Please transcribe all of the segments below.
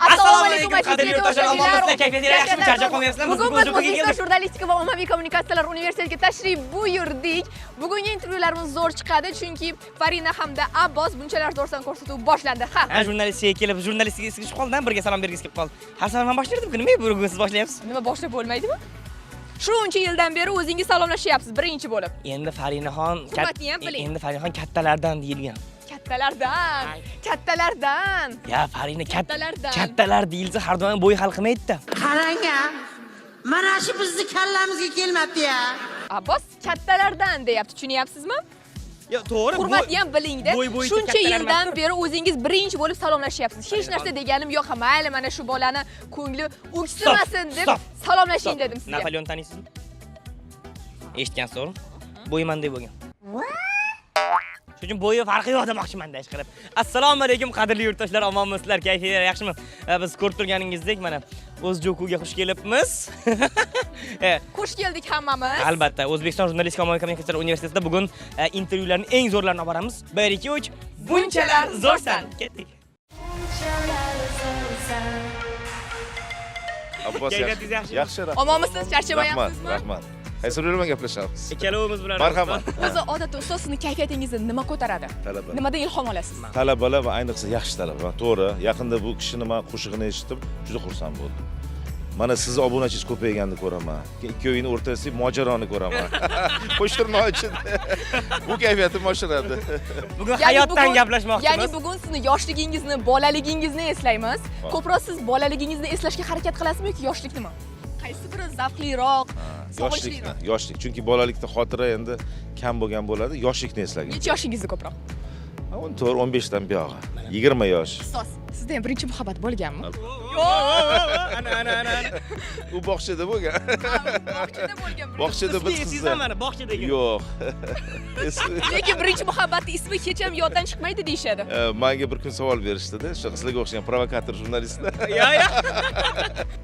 Assalomu alaykum, aziz qadrli yurtdoshlar, omonmisizlar, kayfiyatinglar yaxshimi, charchab qolmayapsizlarmi? Bugun Biz biz bugun O'zbekiston keldik. Jurnalistika va ommaviy kommunikatsiyalar universitetiga tashrif buyurdik. Bugungi intervyularimiz zo'r chiqadi, chunki Farina hamda Abbos "Bunchalar zo'rsan" ko'rsatuvi boshlandi. Ha. Ha, jurnalistga kelib, jurnalistga esiga tushib qoldi, birga salom bergisi kelib qoldi. Har safar men boshlardim, nimaga bugun siz boshlayapsiz? Nima, boshlab bo'lmaydimi? Shuncha yildan beri o'zingiz salomlashyapsiz birinchi bo'lib. Endi Farinaxon Hurmatni ham biling. Endi Farinaxon kattalardan deyilgan. Kattalardan, kattalardan. Ya Farina Kattalardan. Kattalar deyilsa, har doim bo'yi hal qilmaydi-da. Qarang a, mana shu bizni kallamizga kelmabdi ya. Abbos kattalardan deyapti, tushunyapsizmi? Yo, to'g'ri. Hurmatni ham bilingda. bo'y bo'yicha Shuncha kattalar yildan emasdir. beri o'zingiz birinchi bo'lib salomlashyapsiz. Hech narsa deganim yo'q, ha, mayli, mana shu bolani ko'ngli o'ksimasin deb Стоп. salomlashing dedim sizga. Napoleon taniysizmi? Eshitgansiz, to'g'rimi? Bo'yi manday bo'lgan. Shuning uchun bo'yi farqi yo'q demoqchiman-da ish qilib. Assalomu alaykum, qadrli yurtdoshlar, omonmisizlar, kayfiyatlar yaxshimi? Biz ko'rib turganingizdek, mana O'zjo'kuga xush kelibmiz. Xush keldik hammamiz. Albatta, O'zbekiston Jurnalistika va ommaviy kommunikatsiyalar universitetida bugun intervyularning eng zo'rlarini olib boramiz. 1 2 3, "Bunchalar zo'rsan". Ketdik. Abbos. Kayfiyatingiz yaxshimi? Yaxshi, rahmat. Omonmisiz, Rahmat, charchamayapsizmi? rahmat. Qaysi bilan gaplashamiz? Ikkalovimiz bilan. Marhamat. O'zi odatda, ustoz, sizni kayfiyatingizni nima ko'taradi? Talaba. Nimadan ilhom olasiz? Talabalar va ayniqsa yaxshi talaba. To'g'ri, yaqinda bu kishini man qo'shig'ini eshitib, juda xursand bo'ldim. Mana sizni obunachingiz ko'payganini ko'raman. Keyin ikkovingni o'rtasidagi mojaroni ko'raman. Qo'shtirnoq ichida. Bu kayfiyatimni oshiradi. Bugun Ya'ni hayotdan gaplashmoqchimiz. Ya'ni bugun sizni yoshligingizni, bolaligingizni eslaymiz. Ko'proq siz bolaligingizni eslashga harakat qilasizmi yoki yoshliknimi? Qaysi biri zavqliroq, Yoshlikni, sog'inchliroq? yoshlik. Chunki bolalikda xotira endi kam bo'lgan bo'ladi. Yoshlikni eslagin. Necha yoshingizda ko'proq? 14, 15 dan buyog'i. 20 yosh. Ustoz, sizda ham birinchi muhabbat bo'lganmi? Ana, ana, ana, ana. U bog'chada bo'lgan. Bog'chada bo'lgan. Bog'chada biz Ismi qizlar. esingizda, mana bog'chadagi. Yo'q. Lekin birinchi muhabbatni ismi hech ham yoddan chiqmaydi deyishadi. Manga bir kun savol berishdida, shu sizlarga o'xshagan provokator jurnalistlar. Yo, yo.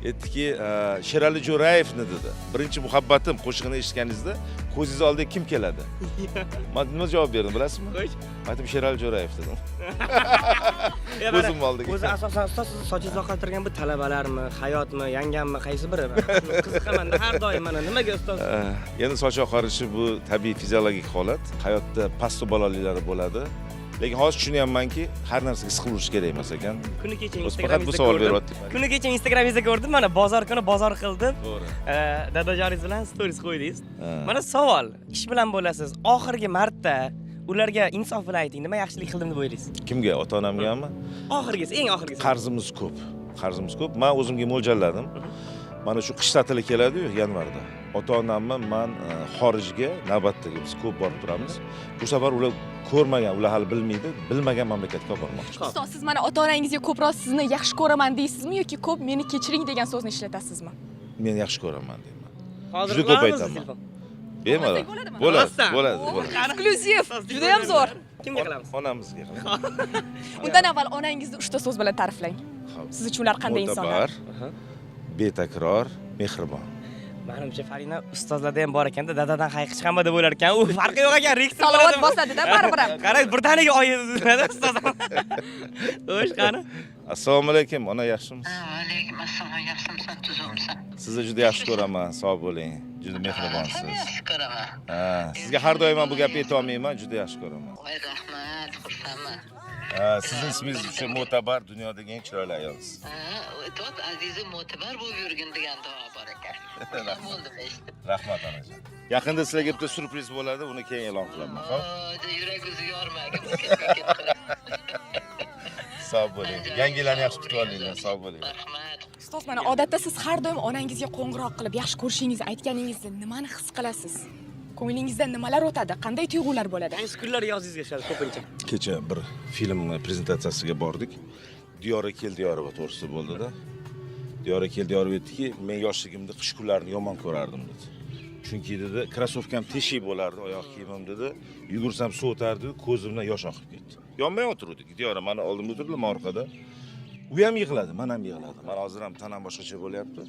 Aytdiki, Sherali Jo'rayevni dedi. "Birinchi muhabbatim" qo'shig'ini eshitganingizda ko'zingiz oldiga kim keladi? Man nima javob berdim, bilasizmi? Xo'sh. Aytdim, Sherali Jo'rayev dedim. Ya mana, Ko'zim oldiga. O'zi asosan, ustoz, sizni sochingizni oqartirgan bu talabalarmi, hayotmi, yangammi, qaysi biri? Qiziqaman har doim, mana nimaga, ustoz? Endi soch oqarishi bu tabiiy fiziologik holat. Hayotda pastu bolaliklar bo'ladi. Lekin hozir tushunyapmanki, har narsaga siqilaverish kerak emas ekan. Kuni kecha O'zi faqat bu Instagramingizda savol ko'rdim. beryapti. Kuni kecha Instagramingizda ko'rdim, mana bozor kuni bozor qildim. To'g'ri. Dadajoningiz bilan stories qo'ydingiz. Ha. Mana savol, ish bilan bo'lasiz. Oxirgi marta ularga insof bilan ayting, nima yaxshilik qildim deb o'ylaysiz? Kimga? Ota-onamgami? Oxirgisi, eng oxirgisi. Qarzimiz ko'p. Qarzimiz ko'p. Men o'zimga mo'ljalladim. Mana shu qish ta'tili keladi-yu, yanvarda. Ota-onamni man xorijga navbatdagi, biz ko'p borib turamiz. Bu safar ular ko'rmagan, ular hali bilmaydi, bilmagan mamlakatga olib bormoqchi. Ustoz, siz mana ota-onangizga ko'proq sizni yaxshi ko'raman deysizmi yoki ko'p meni kechiring degan so'zni ishlatasizmi? Men yaxshi ko'raman deyman. Hozir Juda ko'p qilamiz aytaman. telefon. Bemalol. Qilmasak bo'ladimi? Bo'ladi, Rostdan? bo'ladi, bo'ladi. Eksklyuziv, juda ham zo'r. Kimga qilamiz? Onamizga qilamiz. Undan avval onangizni uchta so'z bilan ta'riflang. Xo'p. Siz uchun ular qanday insonlar? Mo'tabar, betakror, mehribon. Manimcha, Farina, ustozlarda ham bor ekanda, dadadan hayiq chiqaman deb o'ylar ekan. U farqi yo'q ekan, Rex. Salovat bosadida baribir ham. Qarang, birdaniga oyi ustoz. Xo'sh, qani? Assalomu alaykum, ona, yaxshimisiz? Alaykum assalom, yaxshimisan, tuzukmisan? Sizni juda yaxshi ko'raman, sog' bo'ling. Juda mehribonsiz. Yaxshi ko'raman. Ha, sizga har doim ham bu gapni aytolmayman, juda yaxshi ko'raman. Voy, rahmat, xursandman. Ha, sizni ismingiz o'sha mo'tabar, dunyodagi eng chiroyli ayolsiz. Ha, dod azizi mo'tabar bo'lib yurgin degan duo bor ekan. Xursand bo'ldim eshitib. Rahmat, onajon. Yaqinda sizlarga bitta syurpriz bo'ladi, uni keyin e'lon qilaman, xo'p? Voy, yurak o'zi yormagin. Sog' bo'ling. Yangi yillarni yaxshi kutib olinglar, sog' bo'ling. Rahmat. Ustoz, mana odatda siz har doim onangizga qo'ng'iroq qilib, yaxshi ko'rishingizni aytganingizda nimani his qilasiz? Ko'nglingizdan nimalar o'tadi? Qanday tuyg'ular bo'ladi? Qaysi kunlar yozingizga tushadi ko'pincha? Kecha bir film prezentatsiyasiga bordik. Diyora Keldiyorova to'g'risida bo'ldi-da. Diyora Keldiyorova aytdiki, men yoshligimda qish kunlarini yomon ko'rardim dedi. Chunki dedi, krossovkam teshik bo'lardi, oyoq kiyimim dedi. Yugursam suv o'tardi, ko'zimdan yosh oqib ketdi. Yonma yon o'tiruvdik. Diyora mani oldimda o'tirdi, men orqada. U ham yig'ladi, man ham yig'ladim. Mana hozir ham tanam boshqacha bo'lyapti.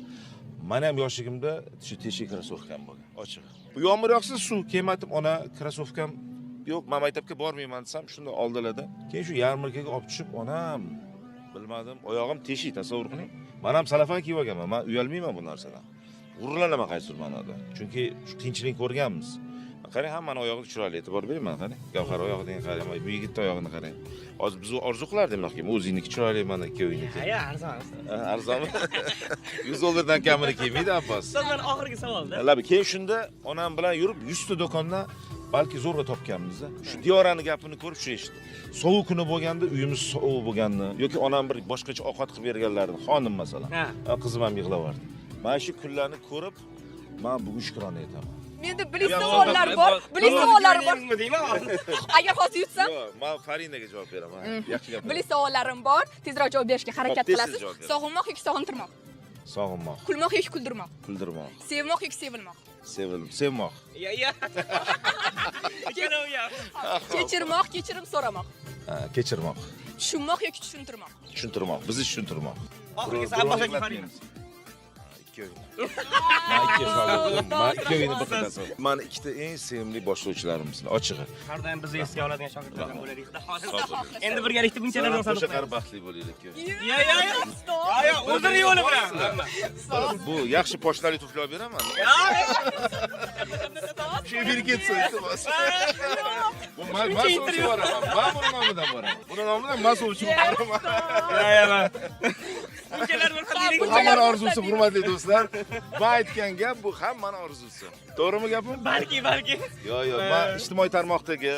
Man ham yoshligimda shu teshik krossovkam bo'lgan, ochiq. Bu yomg'ir yoqsa suv, keyin aytdim, ona, krossovkam Yo'q, men maktabga bormayman desam, shunda oldilarda. Keyin shu yarmarkaga olib tushib, onam bilmadim, oyog'im teshik, tasavvur qiling. Men ham salafan kiyib olganman. Men uyalmayman bu narsadan. G'ururlanaman qaysidir ma'noda. Chunki shu qiyinchilikni ko'rganmiz. Qarang, hammani oyog'i chiroyli, e'tibor bering mana qarang. Gavhar oyog'idan qarang, bu yigitning oyog'ini qarang. Hozir biz orzu qilardik bunaqa, o'zingniki chiroyli, mana ikkovingniki. Ha, arzon. Arzonmi? $100 dan kamini kiymaydi Abbos. Ustoz, mana oxirgi savolda. Labi, keyin shunda onam bilan yurib 100 ta do'kondan balki zo'rg'a topganmiz-da. Shu Diyorani gapini ko'rib shu eshitdim. Sovuq kuni bo'lganda uyimiz sovuq bo'lganini yoki onam bir boshqacha ovqat qilib berganlarini, xonim masalan. Qizim ham yig'lavardi. Mana shu kunlarni ko'rib, men bugun shukrona aytaman. Menda blitz savollar bor, blitz savollarim bor. Agar hozir yutsam, yo'q, men Farinaga javob beraman. Yaxshi gap. Blitz savollarim bor. Tezroq javob berishga harakat qilasiz. Sog'inmoq yoki sog'intirmoq? Sog'inmoq. Kulmoq yoki kuldirmoq? Kuldirmoq. Sevmoq yoki sevilmoq? Sevmoq. Ya ya. Kechirmoq, kechirim so'ramoq. Kechirmoq. Tushunmoq yoki tushuntirmoq? Tushuntirmoq, bizni tushuntirmoq. Oxirgi savol yoki Farina. Mani ikkita eng sevimli boshlovchilarimiz, ochig'i. Har doim bizni esga oladigan shogirdlardan bo'laylik, xudo xohlasa. Endi birgalikda bunchalar bo'lsa, o'sha qari baxtli bo'laylik. Ya ya ya. Ya, o'zini yo'li bilan. Bu yaxshi poshnali tufli olib beraman. Shu berib ketsin, iltimos. Bu men sovchi boraman. Men buni nomidan boraman. Buni nomidan men sovchi boraman. Ya ya. Bunchalar bo'lsa, hammani orzusi, hurmatli do'stlar. Men aytgan gap bu hammani orzusi. To'g'rimi gapim? Balki, balki. Yo'q, yo'q. Men ijtimoiy tarmoqdagi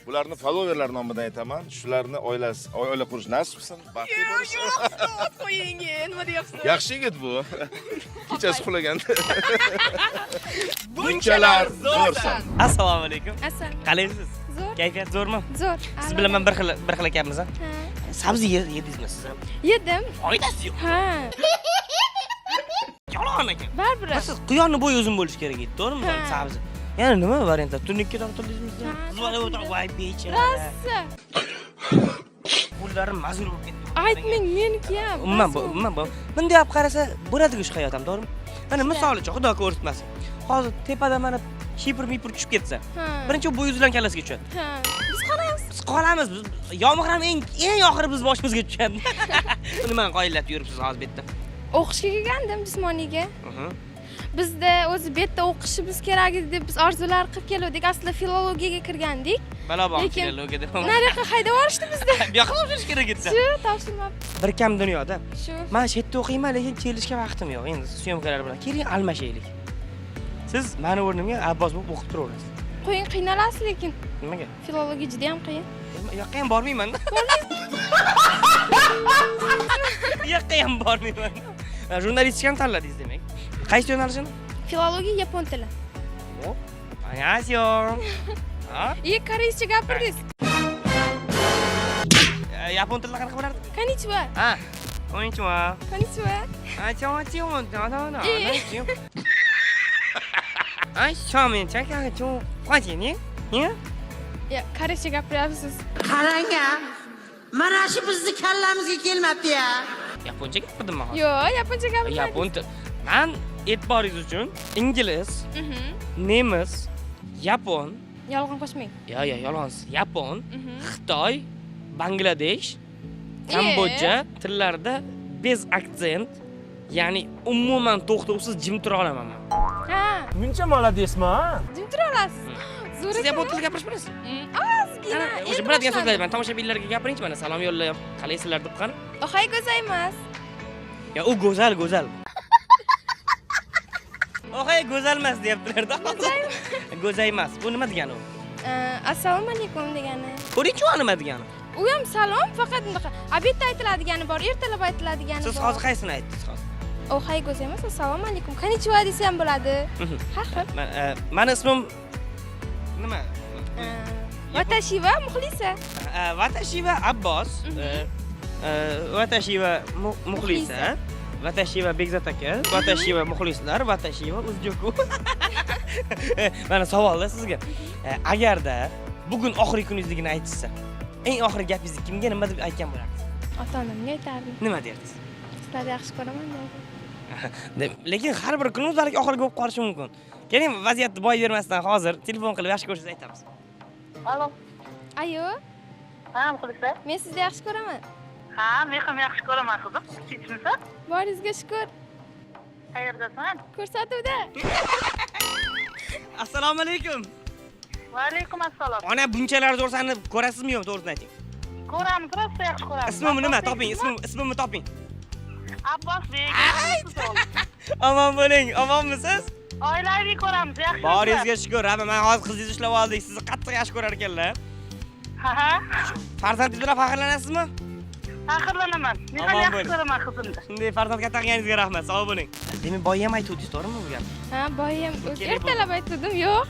bularni followerlar nomidan aytaman. Shularni oilasi, oila qurish nasib qilsin, baxtli bo'lsin. Yo'q, ustoz, qo'ying, nima deyapsiz? Yaxshi yigit bu. Kechasi uxlaganda. Bunchalar zo'rsan. Assalomu alaykum. Assalom. Qalaysiz? Zo'r. Kayfiyat zo'rmi? Zo'r. Siz bilan men bir xil ekanmiz, ha? Sabzi yedingizmi siz ham? Yedim. Foydasi yo'q. Ha. Yolg'on ekan. Baribir. Siz quyonni bo'yi uzun bo'lishi kerak edi, to'g'rimi? Sabzi. Ya'ni nima variantlar? Tunikka tortildingizmi? Ha. Voy bechora. Rosa. Qo'llarim mazur bo'lib ketdi. Aytmang, meniki ham. Umuman bu, umuman bu. Bunday olib qarasa, bo'ladi-ku shu hayot ham, to'g'rimi? Mana misol uchun, Xudo ko'rsatmasin. Hozir tepada mana shipir-mipir tushib ketsa, birinchi bo'yi uzilgan kallasiga tushadi. Ha. Biz qolamiz. Biz qolamiz. Biz yomg'ir ham eng oxiri biz boshimizga tushadi. Nimani qoyillatib yuribsiz hozir bu yerda? O'qishga kelgandim jismoniyga. Bizda o'zi bu yerda o'qishimiz kerak edi deb biz orzular qilib keluvdik. Aslida filologiyaga kirgandik. Balo bor Lekin filologiya deb. Nariyoqqa haydab yuborishdi bizni. Bu yoqqa topshirish kerak edi. Shu topshirmabdi. Bir kam dunyoda. Shu. Men shu yerda o'qiyman, lekin kelishga vaqtim yo'q. Endi syomkalar bilan keling almashaylik. Siz meni o'rnimga Abbos bo'lib o'qib turaverasiz. Qo'ying, qiynalasiz lekin. Nimaga? Filologiya juda ham qiyin. U yoqqa ham bormayman. U yoqqa ham bormayman. Jurnalistikani tanladingiz demak. Qaysi yo'nalishini? Filologiya, yapon tili. Hop. Annyeonghaseyo. Ha? Koreyscha gapirdingiz. Yapon tilida qanaqa bo'lardi? Konnichiwa. Ha. Konnichiwa. Konnichiwa. Konnichiwa. Konnichiwa. Ay, shomin, chaka, chu, qachini? Ya, koreyscha gapiryapsiz. Qarang-a. Mana shu bizni kallamizga kelmabdi-ya. Yaponcha gapirdim men hozir. Yo'q, yaponcha gapirmadim. Yapon tili. Men e'tiboringiz uchun ingliz, nemis, yapon. Yolg'on qo'shmang. Yo'q, yo'q, yolg'onsiz. Yapon, Xitoy, Bangladesh, Kambodja tillarida bez aksent, ya'ni umuman to'xtovsiz jim tura olaman men. Ha. Muncha молодецmi? Jim tura olasiz. Zo'r Siz ekan. yapon tilida gapirish bilasiz? Ozgina. O'sha biladigan so'zlar bilan tomoshabinlarga gapiringchi, mana salom yo'llab, qalaysizlar deb qani. Ohay gozaimasu. Ya u go'zal, go'zal. Ohay go'zal emas deyaptilar-da. Go'zal emas. Bu nima degani u? Assalomu alaykum degani. Konnichiwa nima degani? U ham salom, faqat bunaqa obedda aytiladigani bor, ertalab aytiladigani Siz bor. hozir qaysini aytdingiz hozir? Ohay gozaimasu, assalomu alaykum. Konnichiwa desa ham bo'ladi. Har xil. Mani ismim nima? Watashi wa Muxlisa. Watashi wa Abbos. Watashi wa Muxlisa. Watashi wa Bekzod aka, Watashi wa muxlislar, Watashi wa O'zjoku. Mana savolda sizga. Agarda bugun oxirgi kuningizligini aytishsa, eng oxirgi gapingizni kimga nima deb aytgan bo'lardingiz? Ota-onamga aytardim. Nima derdingiz? Sizlarni yaxshi ko'raman derdim. Lekin har bir kunimiz balki oxirgi bo'lib qolishi mumkin. Keling, vaziyatni boy bermasdan hozir telefon qilib yaxshi ko'rishingizni aytamiz. Alo. Ayo. Ha, muxlislar. Men sizni yaxshi ko'raman. Ha, men ham yaxshi ko'raman qizim. Tinchmisan? Boringizga shukur. Qayerdasan? Ko'rsatuvda. Assalomu alaykum. Va alaykum assalom. Ona, bunchalar zo'rsani ko'rasizmi yo'qmi, to'g'risini ayting. Ko'ramiz, rosa yaxshi ko'ramiz. Ismim nima? Toping, ismimni toping. Abbosbek. Omon bo'ling, omonmisiz? Oilaviy ko'ramiz, yaxshi. Boringizga shukur. Rahmat, mana hozir qizingizni ushlab oldik. Sizni qattiq yaxshi ko'rar ekanlar. Ha ha. Farzandingiz bilan faxrlanasizmi? Faxrlanaman. Men ham Omon yaxshi bo'ling. ko'raman qizimni. Shunday farzand katta qilganingizga rahmat. Sog' bo'ling. Demak, boya ham aytuvdingiz, to'g'rimi bu gapni? Ha, boyam o'zi Kerak bo'ldi. ertalab aytdim, yo'q.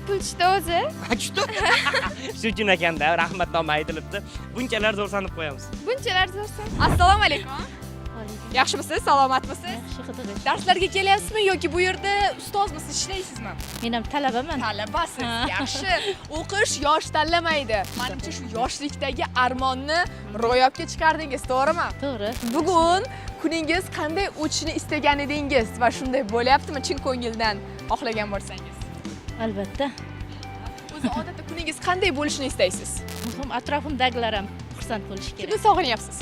Pul tushdi o'zi. Ha, tushdi. Shu uchun ekanda, rahmatnoma aytilibdi. Bunchalar zo'rsan deb qo'yamiz. Bunchalar zo'rsan. Assalomu alaykum. Yaxshimisiz, salomatmisiz? Yaxshi, xudoga shukur. Darslarga kelyapsizmi yoki bu yerda ustozmisiz, ishlaysizmi? Men ham talabaman. Talabasiz, yaxshi. O'qish yosh tanlamaydi. Menimcha shu yoshlikdagi armonni ro'yobga chiqardingiz, to'g'rimi? To'g'ri. Bugun kuningiz qanday o'tishini istagan edingiz va shunday bo'lyaptimi chin ko'ngildan xohlagan bo'lsangiz? Albatta. O'zi odatda kuningiz qanday bo'lishini istaysiz? Muhim atrofimdagilar ham xursand bo'lishi kerak. Kimni sog'inyapsiz?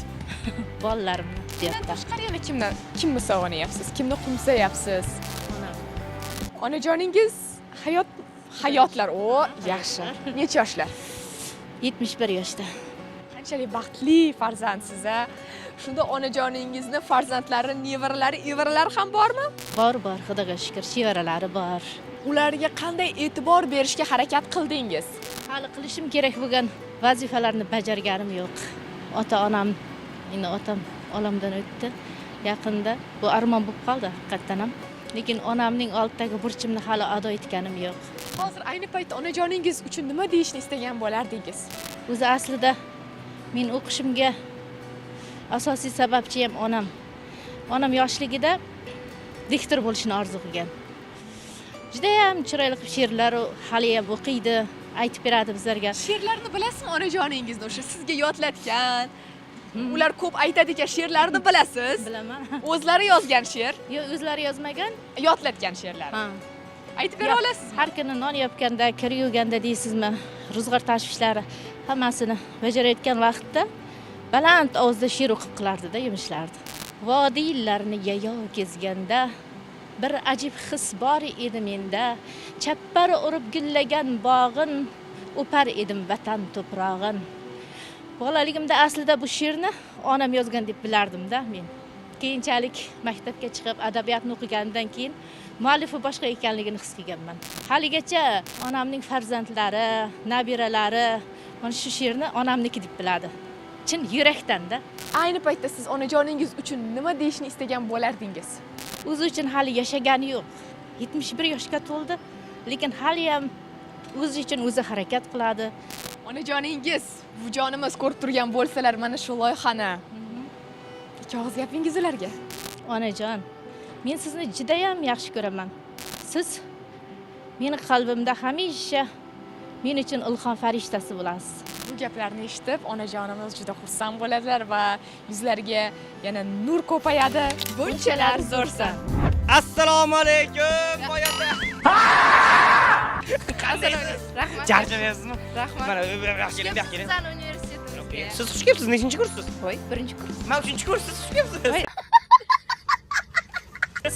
Bolalarimni Kimdan tashqari yana kimdan? Kimni sog'inyapsiz? Kimni qo'msayapsiz? Onam. Onajoningiz hayotlar. O, yaxshi. Necha yoshlar? 71 yoshda. Qanchalik baxtli farzandsiz, a? Shunda onajoningizni farzandlari, nevaralari, evaralari ham bormi? Bor, bor, xudoga shukur, chevaralari bor. Ularga qanday e'tibor berishga harakat qildingiz? Hali qilishim kerak bo'lgan vazifalarni bajarganim yo'q. Ota-onam, endi otam olamdan o'tdi yaqinda. Bu armon bo'lib qoldi haqiqatdan ham. Lekin onamning oldidagi burchimni hali ado etganim yo'q. Hozir ayni paytda onajoningiz uchun nima deyishni istagan bo'lardingiz? O'zi aslida men o'qishimga asosiy sababchi ham onam. Onam yoshligida diktor bo'lishni orzu qilgan. Juda ham chiroyli qilib she'rlar hali ham o'qiydi, aytib beradi bizlarga. She'rlarni bilasizmi onajoningizni o'sha sizga yodlatgan? Ular ko'p aytadi ekan, she'rlarni bilasiz. Bilaman. O'zlari yozgan she'r? Yo'q, o'zlari yozmagan. Yodlatgan she'rlarni. Ha. Aytib bera olasizmi? Har kuni non yopganda, kir yuvganda deysizmi, ro'zg'or tashvishlari hammasini bajarayotgan vaqtda baland ovozda she'r o'qib qilardi-da, yumushlardi. Vodiylarni yayov kezganda bir ajib his bor edi menda. Chappar urib gullagan bog'in, o'par edim vatan to'prog'in. Bolaligimda aslida bu she'rni onam yozgan deb bilardim-da men. Keyinchalik maktabga chiqib adabiyotni o'qiganimdan keyin muallifi boshqa ekanligini his qilganman. Haligacha onamning farzandlari, nabiralari mana shu she'rni onamniki deb biladi. Chin yurakdan-da. Ayni paytda siz onajoningiz uchun nima deyishni istagan bo'lardingiz? O'zi uchun hali yashagani yo'q. 71 yoshga to'ldi, lekin hali ham o'zi uchun o'zi harakat qiladi. Onajoningiz, buvijonimiz ko'rib turgan bo'lsalar mana shu loyihani. Ikki og'iz gapingiz ularga. Onajon, men sizni juda ham yaxshi ko'raman. Siz meni qalbimda hamisha men uchun ilhom farishtasi bo'lasiz. Bu gaplarni eshitib onajonimiz juda xursand bo'ladilar va yuzlariga yana nur ko'payadi. Bunchalar zo'rsan. Assalomu alaykum, boyata. Qandaysiz? Rahmat. Charchamayapsizmi? Rahmat. Mana bu yoqqa keling, bu yoqqa keling. Bizani universitetimizga. Siz xush kelibsiz. Nechinchi kurssiz? Voy, birinchi kurs. Men 3-kurs, siz xush kelibsiz.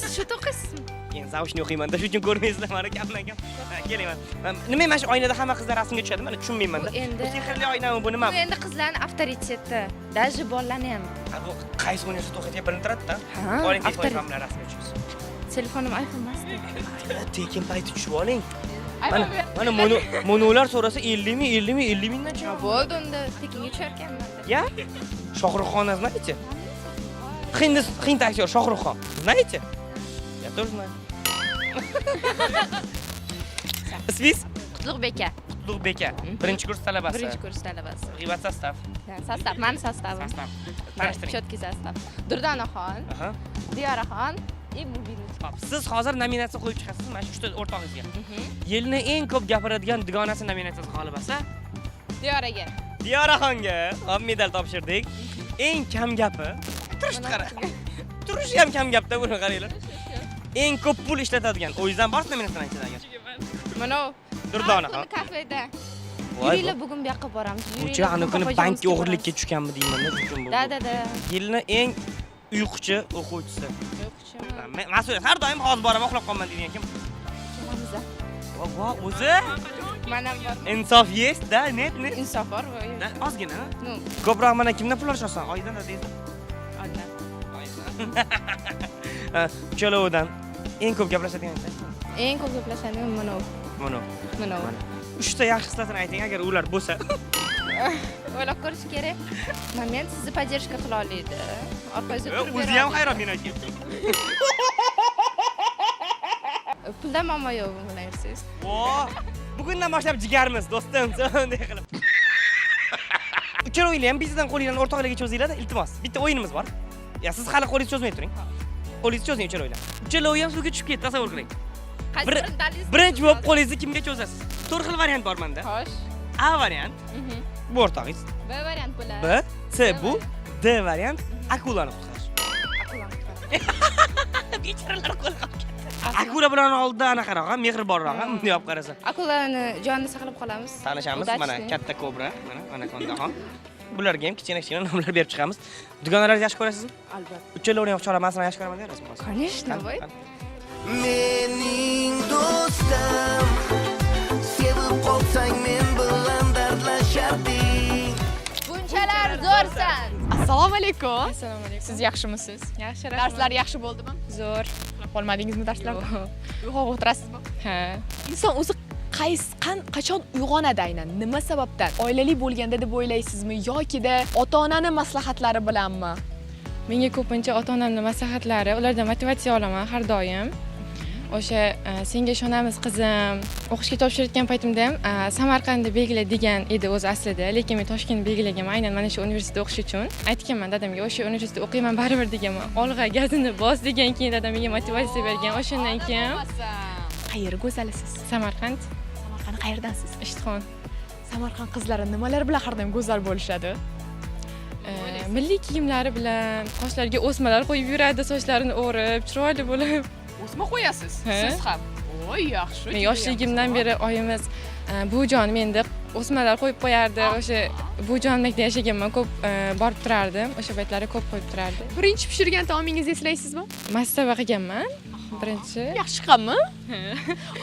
Siz shu o'qiysizmi? Keyin zavushni o'qiyman-da, shuning uchun ko'rmaysizlar mani kamdan kam. Ha, keling mana. Nima mana shu oynada hamma qizlar rasmga tushadi? Mana tushunmayman-da. Bu endi Bu sehrli oynami, bu nima? Bu endi qizlarning avtoriteti, даже bolalarni ham. Ha, bu qaysi universitet o'qiyotgan bilinib turadi-da. Ha, Oling, telefon avtorit. bilan rasmga tushamiz. Telefonim iPhone emas-da. Tekin payti tushib oling. Mana, mana monolar so'rasa 50 ming, 50 ming, 50 mingdan chiqadi. Bo'ldi unda tekinga tushar ekanman. Ya? Shohruxxonni знаете? Hind aktyor Shohruxxon. Знаете? Я тоже знаю. Ismingiz? Qutlug'beka. Qutlug'beka. Birinchi kurs talabasi. Birinchi kurs talabasi. G'iybat состав. Состав, mani состав im. Состав. Tanishtiring. Четкий состав. Durdonaxon, Diyoraxon и Mubina. Hop, siz hozir nominatsiya qo'yib chiqasiz mana shu uchta o'rtog'ingizga. Yilni eng ko'p gapiradigan dugonasi nominatsiyasi g'olibasi Diyoraga. Diyoraxonga hop medal topshirdik. Eng kam gapi turishni qara. Turishi ham kam gapda buni qaranglar. Eng ko'p pul ishlatadigan. O'zingizdan borsiz nominatsiyani aytadigan. Mana Durdona Har kuni kafeda. Yuringlar, bugun bu yoqqa boramiz. Buchi anavi kuni bankka o'g'irlikka tushganmi deyman-da, shuning uchun bu. Da, da, da. Yilni eng uyquchi o'quvchisi. Uyquchimi? Mas'uliyat har doim hozir boraman, uxlab qolman deydigan kim? Ikkalamiz. Va o'zi? Man ham bor. Insof есть, да, нет, нет. Insof bor. Da, ozgina. Ну. Ko'proq mana kimdan pul olishasan? Oyidan dadangizdan? Oyidan. Oyidan. Uchalovidan eng ko'p gaplashadigan inson? Eng ko'p gaplashadigan mana u. Mana. Mana u. Uchta yaxshi xislatini ayting, agar ular bo'lsa. O'ylab ko'rish kerak. Moment sizni поддержка qila oladi. Orqangizda turib O'zi ham hayron men aytyapman. Pulda muammo yo'q bu bilan yursangiz. Vo, bugundan boshlab jigarmiz, do'stim, bunday qilib. Uchala ham bizdan qo'linglarni o'rtoqlarga cho'zinglar, iltimos. Bitta o'yinimiz bor. Ya siz hali qo'lingizni cho'zmay turing. Qo'lingizni cho'zing uchala. Uchala ham suvga tushib ketdi, tasavvur qiling. Qaysi birini tanlaysiz? Birinchi bo'lib qo'lingizni kimga cho'zasiz? 4 xil variant bor menda. Xo'sh. A variant. Bu o'rtog'ingiz. B variant bo'ladi. B, C bu, D variant akulani qutqarish. Akulani qutqarish. Bechoralar qo'lga olib ketdi. Akula bilan oldida anaqaroq, mehribonroq, bunday olib qarasa. Akulani jonini saqlab qolamiz. Tanishamiz, mana Удачный. Katta kobra, mana anakondaxon. Bularga ham kichkina-kichkina nomlar berib chiqamiz. Dugonalarni yaxshi ko'rasizmi? Albatta. Uchalovini ham quchoqlamasdan masalan yaxshi ko'raman deyapsizmi? Конечно, voy. Mening do'stim, sevib qolsang men bilan dardlasharding. Bunchalar zo'rsan. Assalomu alaykum. Assalomu alaykum. Siz yaxshimisiz? Yaxshi, rahmat. Darslar yaxshi bo'ldimi? Zo'r. Uxlab qolmadingizmi darslarda? Uyg'oq o'tirasizmi? Ha. Inson o'zi qachon uyg'onadi aynan? Nima sababdan? Oilali bo'lganda deb o'ylaysizmi yokida ota-onani maslahatlari bilanmi? Menga ko'pincha ota-onamning maslahatlari, ulardan motivatsiya olaman har doim. O'sha senga ishonamiz qizim. O'qishga topshirayotgan paytimda ham Samarqandni belgila degan edi o'zi aslida, lekin men Toshkentni belgilaganman aynan mana shu universitetda o'qish uchun. Aytganman dadamga, o'sha universitetda o'qiyman baribir deganman. Olg'a gazini bos degan, keyin dadam menga motivatsiya bergan. O'shandan keyin Qayerga go'zalisiz? Samarqand. Samarqand qayerdansiz? Ishtixon. Samarqand qizlari nimalar bilan har doim go'zal bo'lishadi? Milliy kiyimlari bilan, qoshlariga o'smalar qo'yib yuradi, sochlarini o'rib, chiroyli bo'lib. O'sma qo'yasiz? Ha. Siz ham? Voy, yaxshi. Men yoshligimdan beri oyimiz buvijonim endi o'smalar qo'yib qo'yardi. O'sha buvijonimnikida yashaganman, ko'p borib turardim. O'sha paytlari ko'p qo'yib turardi. Birinchi pishirgan taomingizni eslaysizmi? Mastava qilganman. Birinchi. Yaxshi chiqqanmi?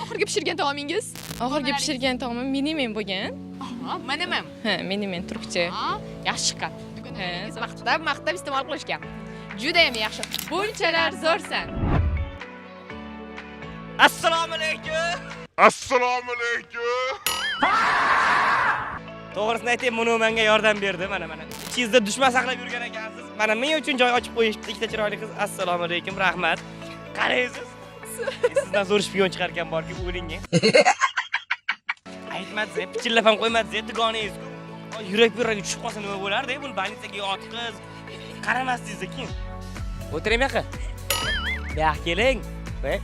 Oxirgi pishirgan taomingiz? Oxirgi pishirgan taomim menemen bo'lgan. Menemen. Ha, menemen turkcha. Yaxshi chiqqan. Dugonalaringiz maqtab, maqtab iste'mol qilishgan. Juda ham yaxshi. Bunchalar zo'rsan. Assalomu alaykum. Assalomu alaykum. To'g'risini aytay, buni menga yordam berdi. Mana mana. Ichingizda dushman saqlab yurgan ekansiz. Mana men uchun joy ochib qo'yishibdi ikkita chiroyli qiz. Assalomu alaykum, rahmat. Qaraysiz? Sizdan zo'r shpion chiqarkan borki, o'lingan. Aytmadingiz, pichillab ham qo'ymadingiz, dugonangiz-ku. Yurak buyragiga tushib qolsa nima bo'lardi? Buni больницаga yotqiz. Qaramasdingiz keyin. O'tiring bu yoqqa. Bu yoqqa keling. Voy,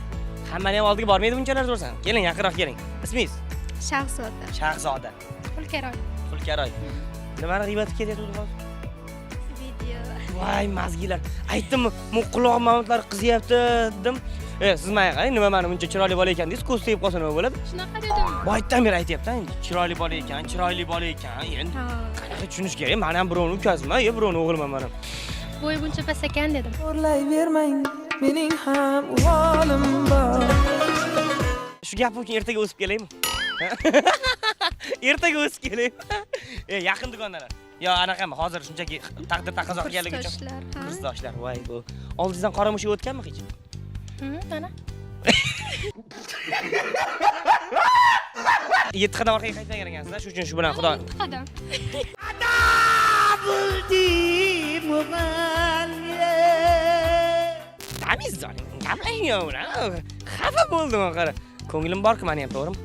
hammani ham oldiga bormaydi bunchalar zo'rsan. Keling, yaqinroq keling. Ismingiz? Shahzoda. Shahzoda. Xulkaroy. Xulkaroy. Nimani g'iybat ketyapti hozir? Video. Voy, mazgilar. Aytdimmi, bu quloq mamutlari qiziyapti dedim. Siz menga qarang, nima meni buncha chiroyli bola ekan deysiz, ko'z tegib qolsa nima bo'ladi? Shunaqa dedim. Boydan beri aytyapti, endi chiroyli bola ekan, chiroyli bola ekan. Endi qanaqa tushunish kerak? Men ham birovning ukasiman, yo birovning o'g'liman men ham. Bo'yi buncha past ekan dedim. Xo'rlayvermang, mening ham uvvolim bor. Shu gapim uchun ertaga o'sib kelaymi? Ertaga o'sib kelaymi? Yaqin dugondalar. Yo, anaqami? Hozir shunchaki taqdir taqozo qilganligi uchun. Kursdoshlar, ha. Kursdoshlar, voy bu. Oldingizdan qora mushuk o'tganmi hech? Mana. 7 qadam orqaga qaytmagan ekansizlar, shu uchun shu bilan Xudo. 7 qadam. Tamiz zoling, gaplashing bilan. Xafa bo'ldim qara. Ko'nglim bor-ku meni ham, to'g'rimi?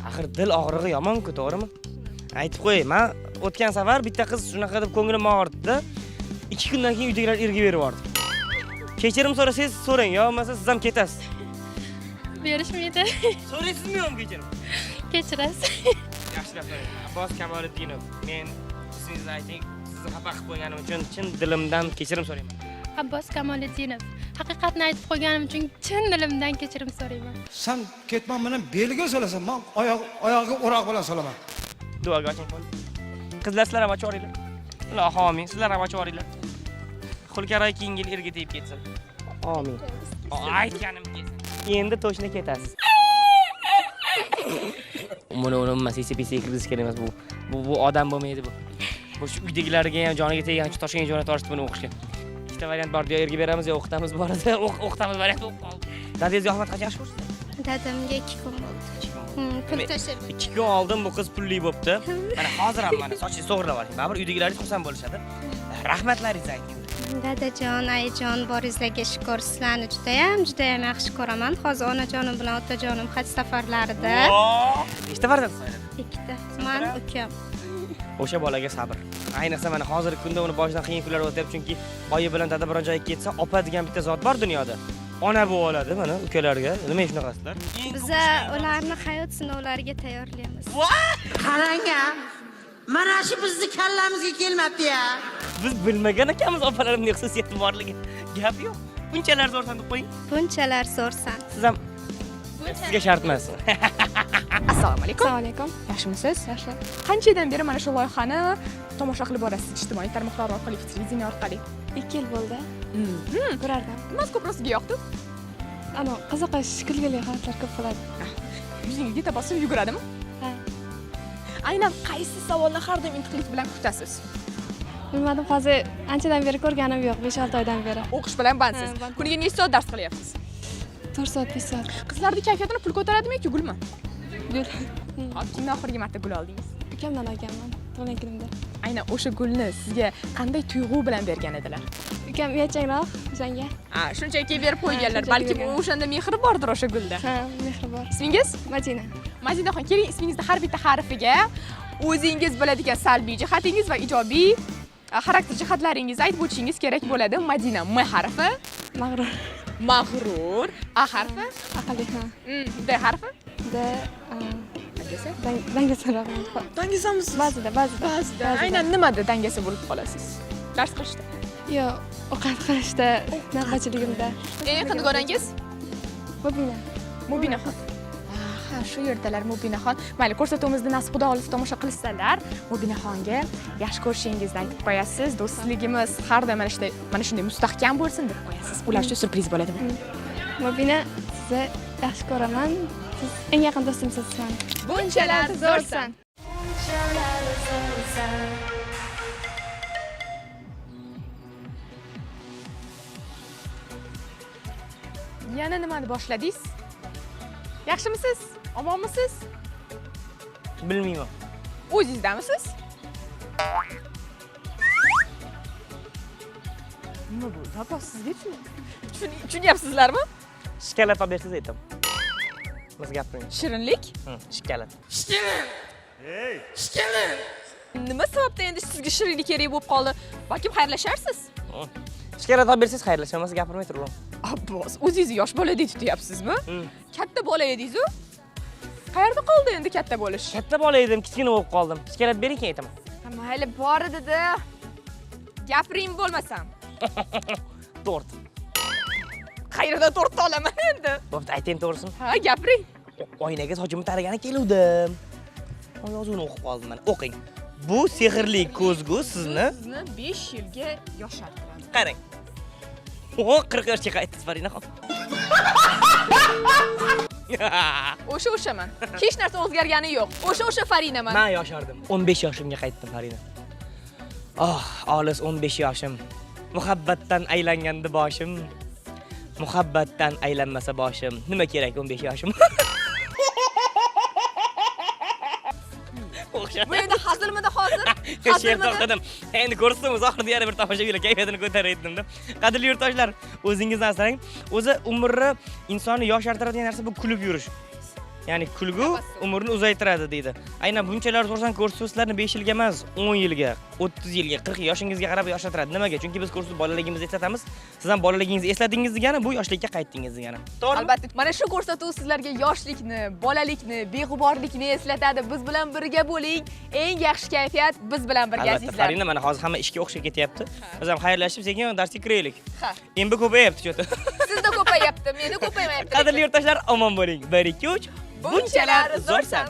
Axir dil og'rig'i yomon-ku, to'g'rimi? Aytib qo'yay, men o'tgan safar bitta qiz shunaqa deb ko'nglim og'ritdi. 2 kundan keyin uydagilar erga berib yubordi. Kechirim so'rasangiz so'rang, yo bo'lmasa siz ham ketasiz. Berishmaydi. So'raysizmi yo'qmi kechirim? Kechirasiz. Yaxshilab so'rang. Abbos Kamoliddinov, men ismingizni ayting, sizni xafa qilib qo'yganim uchun chin dilimdan kechirim so'rayman. Abbos Kamoliddinov, haqiqatni aytib qo'yganim uchun chin dilimdan kechirim so'rayman. Sen ketmon bilan beliga solasan, men oyog'iga o'roq bilan solaman. Duoga oching qo'lni. Qizlar, sizlar ham ochib yuboringlar. Ilohi omin. Sizlar ham ochib yuboringlar. Xulkaroy keyingi yil erga tegib ketsin. Omin. Aytganim kelsin. Endi to'shni ketasiz. Buni uni umuman CCPCga kirgizish kerak emas bu. Bu odam bo'lmaydi bu. Bu shu uydagilarga ham joniga tegan, shu Toshkentga jo'natib yuborishdi buni o'qishga. Ikkita variant bor, yo erga beramiz, yo o'qitamiz bu arada. O'qitamiz variant bo'lib qoldi. Dadangizga Ahmad qachon yaxshi ko'rsiz? Dadamga 2 kun bo'ldi. Pul tashlab. 2 kun oldin bu qiz pulli bo'pti. Mana hozir ham mana sochingizni to'g'rilab oling. Baribir uydagilaringiz xursand bo'lishadi. Rahmatlaringizni ayting. Dadajon, ayajon, boringizlarga shukur. Sizlarni judayam, judayam yaxshi ko'raman. Hozir onajonim bilan otajonim haj safarlarida. Nechta farzand oilada? 2 ta. Men, ukam. O'sha bolaga sabr. Ayniqsa mana hozirgi kunda uni boshidan qiyin kunlar o'tyapti, chunki oyi bilan dada biron joyga ketsa, opa degan bitta zot bor dunyoda. Ona bo'lib oladi mana ukalarga. Nima shunaqasizlar? Biza ularni hayot sinovlariga tayyorlaymiz. Qarang-a, mana shu bizni kallamizga kelmabdi-ya. Biz bilmagan ekanmiz opalarimning xususiyati borligi. Gap yo'q. Bunchalar zo'rsan deb qo'ying. Bunchalar zo'rsan. Siz ham sizga shart emas. Assalomu alaykum. Assalomu alaykum. Yaxshimisiz? Yaxshi. Qanchadan beri mana shu loyihani tomosha qilib borasiz ijtimoiy tarmoqlar orqali, televideniye orqali? 2 yil bo'ldi. Ko'rardim. Nimasi ko'proq sizga yoqdi? Ana qiziqish, kulgili holatlar ko'p bo'ladi. Yuzingizga tabassum yuguradimi? Ha. Aynan qaysi savolni har doim intiqlik bilan kutasiz? Bilmadim, hozir anchadan beri ko'rganim yo'q, 5-6 oydan beri. O'qish bilan bandsiz. Ha, bandman. Kuniga necha soat dars qilyapsiz? 4 soat, 5 soat. Qizlarning kayfiyatini pul ko'taradimi yoki gulmi? Gul. Hop, kimdan oxirgi marta gul oldingiz? Ukamdan olganman, tug'ilgan kunimda. Aynan o'sha gulni sizga qanday tuyg'u bilan bergan edilar? Ukam uyatchanroq o'shanga. Ha, shunchaki berib qo'yganlar. Shunchaki Balki bergan. o'shanda mehri bordir o'sha gulda. Ha, mehri bor. Ismingiz? Madina. Madinaxon, keling ismingizni har bitta harfiga o'zingiz biladigan salbiy jihatingiz va ijobiy xarakter jihatlaringizni aytib o'tishingiz kerak bo'ladi. Madina, M harfi. Mag'rur. Mag'rur. A harfi. Aqlli, ha. D harfi. D. Dangasa? Dangasaroq. Dangasamisiz? Ba'zida, ba'zida. Ba'zida. Aynan nimada dangasa bo'lib qolasiz? Dars qilishda. Yo'q, ovqat qilishda, navbatchiligimda. Eng yaqin dugonangiz? Mubina. Mubinaxon. Ha, shu yerdalar Mubinaxon. Mayli, ko'rsatuvimizni nasib Xudo xohlasa tomosha qilsalar, Mubinaxonga yaxshi ko'rishingizni aytib qo'yasiz. Do'stligimiz har doim mana shunday mustahkam bo'lsin deb qo'yasiz. Ular uchun syurpriz bo'ladi bu. Mubina, sizni yaxshi ko'raman. Siz eng yaqin do'stimsiz meni. Bunchalar zo'rsan. Bunchalar zo'rsan. Yana nimani boshladingiz? Yaxshimisiz? Omonmisiz? Bilmayman. O'zingizdamisiz? Nima bu? Abbos, sizga tushunyapsizlarmi? Shikolat olib bersangiz aytaman. Biz gapiring. Shirinlik? Shikolat. Shirin! Shirin! Nima sababdan endi sizga shirinlik kerak bo'lib qoldi? Balkim xayrlasharsiz? Shikolat olib bersangiz xayrlashaman, gapirmay turaman. Abbos, o'zingizni yosh boladek tutyapsizmi? Katta bola edingiz-u? Qayerda qoldi endi katta bo'lish? Katta bola edim, kichkina bo'lib qoldim. Shikolat bering, keyin aytaman. Ha, mayli, bor edi-da. Gapiring bo'lmasam. Tort. Qayerdan tort olaman endi? Bo'pti, aytayim to'g'risini. Ha, gapiring. Oynaga sochimni taragani keluvdim. Yozuvni o'qib qoldim mana. O'qing. Bu sehrli ko'zgu sizni Sizni 5 yilga yoshartiradi. Qarang. O, 40 yoshga qaytdi Farinaxon. O'sha o'shaman. Hech narsa o'zgargani yo'q. O'sha o'sha Farinaman. Men yoshardim. 15 yoshimga qaytdim Farina. Oh, olis 15 yoshim. Muhabbatdan aylangandi boshim. Muhabbatdan aylanmasa boshim. Nima kerak 15 yoshim? Bu endi hazilmidi hozir? She'r Hazilmidi? to'xtadim. Endi ko'rsatamiz oxirida yana bir tomoshabinlar kayfiyatini ko'tarayotgandim. Qadrli yurtdoshlar, o'zingizni asrang. O'zi umrni insonni yoshartiradigan narsa bu kulib yurish. Ya'ni kulgu umrni uzaytiradi deydi. Aynan bunchalar zo'rsan ko'rsatuv sizlarni 5 yilga emas, 10 yilga, 30 yilga, 40 yoshingizga qarab yoshartiradi. Nimaga? Chunki biz ko'rsatuv bolaligimizni eslatamiz. Siz ham bolaligingizni esladingiz degani bu yoshlikka qaytdingiz degani. To'g'rimi? Albatta, mana shu ko'rsatuv sizlarga yoshlikni, bolalikni, beg'uborlikni eslatadi. Biz bilan birga bo'ling. Eng yaxshi kayfiyat biz bilan birga, Albatta, azizlar. Farina, mana hozir hamma ishga o'xshab ketyapti. Biz ham xayrlashib, sekin darsga kiraylik. Ha. Endi ko'payapti cho'ta. Sizda ko'payapti, meni ko'paymayapti. Qadrli yurtdoshlar, omon bo'ling. 1 2 3. Bunchalar zo'rsan.